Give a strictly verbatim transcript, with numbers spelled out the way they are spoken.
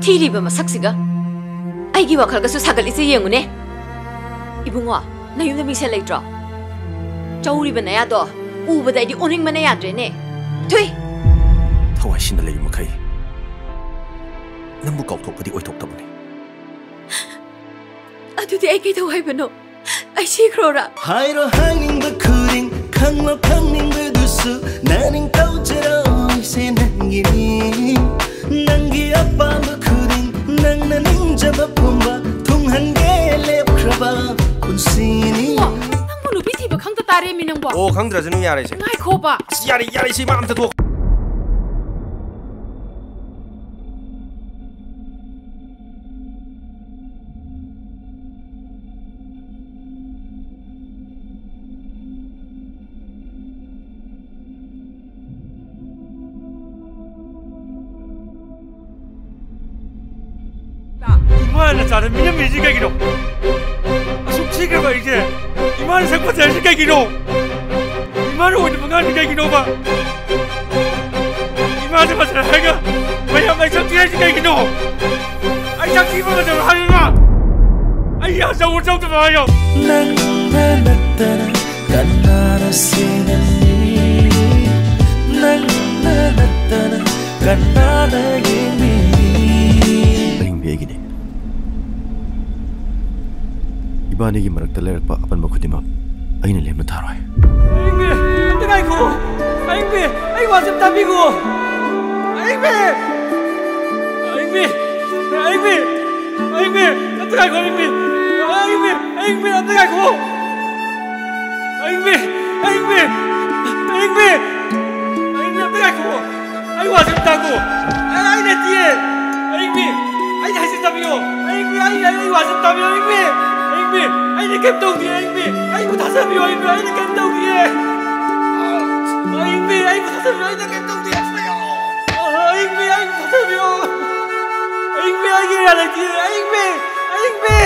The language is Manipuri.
ꯊꯤꯔꯤꯕ ꯃꯁꯛꯁꯤꯒ ꯑꯩꯒꯤ ꯋꯥꯈꯜꯒꯁꯨ ꯁꯥꯒꯠꯂꯤꯁꯦ ꯌꯦꯡꯉꯨꯅꯦ꯫ ꯏꯕꯨꯡꯉꯣ, ꯅꯌꯨꯝꯗ ꯃꯤꯡꯁꯦꯜ ꯂꯩꯇ꯭ꯔꯣ? ꯆꯧꯔꯤꯕ ꯅꯌꯥꯗꯣ ꯎꯕꯗ ꯑꯩꯗꯤ ꯑꯣꯅꯤꯡꯕꯅ ꯌꯥꯗ꯭ꯔꯦꯅꯦ꯫ ꯊꯨꯏ! ꯊꯋꯥꯏꯁꯤꯅ ꯂꯩꯔꯤ ꯃꯈꯩ ꯅꯪꯕꯨ ꯀꯥꯎꯊꯣꯛꯄꯗꯤ ꯑꯣꯏꯊꯣꯛꯇꯕꯅꯤ꯫ ꯑꯗꯨꯗꯤ ꯑꯩ ꯀꯩꯗꯧ ꯍꯥꯏꯕꯅꯣ? ꯑꯩ ꯁꯤꯈ꯭ꯔꯣꯔꯥ? ꯍꯥꯏꯔꯣ ꯍꯥꯏꯅꯤꯡꯕ ꯈꯨꯗꯤꯡ, ꯈꯪꯂꯣ ꯈꯪꯅꯤꯡꯕꯗꯨꯁꯨ, ꯅꯅꯤꯡ ꯇꯧꯖꯔꯣꯏꯁꯦ ꯅꯪꯒꯤꯅꯤ꯫ ꯅꯪꯒꯤ ꯑꯄꯥꯝꯕ ꯈꯨꯗꯤꯡ, ꯅꯪꯅ ꯅꯤꯡꯖꯕ ꯄꯨꯝꯕ, ꯊꯨꯡꯍꯟꯒꯦ ꯂꯦꯞꯈ꯭ꯔꯕ ꯄꯨꯟꯁꯤꯅꯤ꯫ ꯏꯕꯨꯡꯉꯣ, ꯅꯪꯕꯨ ꯅꯨꯄꯤ ꯊꯤꯕ ꯈꯪꯗ ꯇꯥꯔꯦꯃꯤ ꯅꯪꯕꯣ꯫ ꯑꯣ, ꯈꯪꯗ꯭ꯔꯁꯨ ꯑꯗꯨꯝ ꯌꯥꯔꯦꯁꯦ꯫ ꯉꯥꯏꯈꯣꯕ꯫ ꯑꯁ, ꯌꯥꯔꯦ, ꯌꯥꯔꯦ, ꯁꯤ ꯃꯥ ꯑꯝꯇ ꯊꯣꯛ꯫ ꯏꯃꯥꯅ ꯆꯥꯗ ꯃꯤꯅꯝꯃꯤꯁꯤ ꯀꯩꯒꯤꯅꯣ? ꯑꯁꯨꯛ ꯊꯤꯈ꯭ꯔꯕ ꯑꯩꯁꯦ ꯏꯃꯥꯅ ꯁꯛ ꯐꯖꯔꯤꯁꯤ ꯀꯩꯒꯤꯅꯣ? ꯏꯃꯥꯅ ꯑꯣꯏꯗꯕ ꯉꯥꯡꯗꯤ ꯀꯩꯒꯤꯅꯣꯕ? ꯏꯃꯥꯁꯦ ꯐꯖꯅ ꯍꯥꯏꯔꯒ ꯃꯌꯥꯝ ꯑꯩ ꯁꯛ ꯊꯤ ꯍꯥꯏꯁꯤ ꯀꯩꯒꯤꯅꯣ? ꯑꯩ ꯁꯛ ꯊꯤꯕ ꯐꯖꯕ ꯍꯥꯏꯌꯨꯅ꯫ ꯑꯩ ꯌꯥ ꯆꯧ ꯆꯧꯗꯕ ꯍꯥꯏꯌꯣ꯫ ꯅꯪꯅ ꯅꯠꯇꯅ ꯀꯅꯥꯅ ꯁꯦꯟꯅꯅꯤ? ꯅꯪꯅ ꯅꯠꯇꯅ ꯀꯅꯥꯅ ꯌꯦꯡꯕꯤꯅꯤ? ꯑꯍꯤꯡꯕꯤ ꯑꯩꯒꯤꯅꯤ꯫ ꯏꯕꯥꯅꯤꯒꯤ ꯃꯔꯛꯇ ꯂꯩꯔꯛꯄ ꯑꯄꯟꯕ ꯈꯨꯗꯤꯡꯃꯛ ꯑꯩꯅ ꯂꯦꯝꯅ ꯊꯥꯔꯣꯏ꯫ ꯑꯍꯤꯡꯕꯤ, ꯑꯝꯇ ꯉꯥꯏꯈꯣ꯫ ꯑꯍꯤꯡꯕꯤ, ꯑꯩ ꯋꯥꯁꯦ ꯑꯝꯇ ꯇꯥꯕꯤꯈꯣ꯫ ꯑꯍꯤꯡꯕꯤ! ꯑꯍꯤꯡꯕꯤ! ꯑꯍꯤꯡꯕꯤ! ꯑꯍꯤꯡꯕꯤ! ꯑꯝꯇ ꯉꯥꯏꯈꯣ, ꯑꯍꯤꯡꯕꯤ! ꯑꯍꯤꯡꯕꯤ! ꯑꯍꯤꯡꯕꯤ! ꯑꯝꯇ ꯉꯥꯏꯈꯣ! ꯑꯍꯤꯡꯕꯤ! ꯑꯍꯤꯡꯕꯤ! ꯑꯍꯤꯡꯕꯤ! ꯑꯍꯤꯡꯕꯤ! ꯑꯝꯇ ꯉꯥꯏꯈꯣ! ꯑꯩ ꯋꯥꯁꯦ ꯑꯝꯇ ꯇꯥꯈꯣ꯫ ꯑꯩ, ꯑꯩ ꯅꯠꯇꯤꯌꯦ꯫ ꯑꯍꯤꯡꯕꯤ, ꯑꯩꯅ ꯍꯥꯏꯁꯦ ꯇꯥꯕꯤꯌꯣ꯫ ꯑꯍꯤꯡꯕꯤ, ꯑꯩ, ꯑꯩ, ꯑꯩ ꯋꯥꯁꯦ ꯑꯝꯇ ꯇꯥꯕꯤꯌꯣ, ꯑꯍꯤꯡꯕꯤ꯫ ꯑꯍꯤꯡꯕꯤ, ꯑꯩꯅ ꯀꯩꯝ ꯇꯧꯗꯤꯌꯦ, ꯑꯍꯤꯡꯕꯤ꯫ ꯑꯩꯕꯨ ꯊꯥꯖꯕꯤꯌꯣ, ꯑꯍꯤꯡꯕꯤ, ꯑꯩꯅ ꯀꯩꯝ ꯇꯧꯗꯤꯌꯦ꯫ ꯑꯍꯤꯡꯕꯤ, ꯑꯩꯕꯨ ꯊꯥꯖꯕꯤꯌꯣ, ꯑꯩꯅ ꯀꯩꯝ ꯇꯧꯗꯤꯌꯦ꯫ ꯑꯍꯤꯡꯕꯤ, ꯑꯩꯕꯨ ꯊꯥꯖꯕꯤꯌꯣ꯫ ꯑꯍꯤꯡꯕꯤ, ꯑꯩꯒꯤ ꯏꯔꯥꯜ ꯂꯩꯇꯤꯌꯦ, ꯑꯍꯤꯡꯕꯤ, ꯑꯍꯤꯡꯕꯤ꯫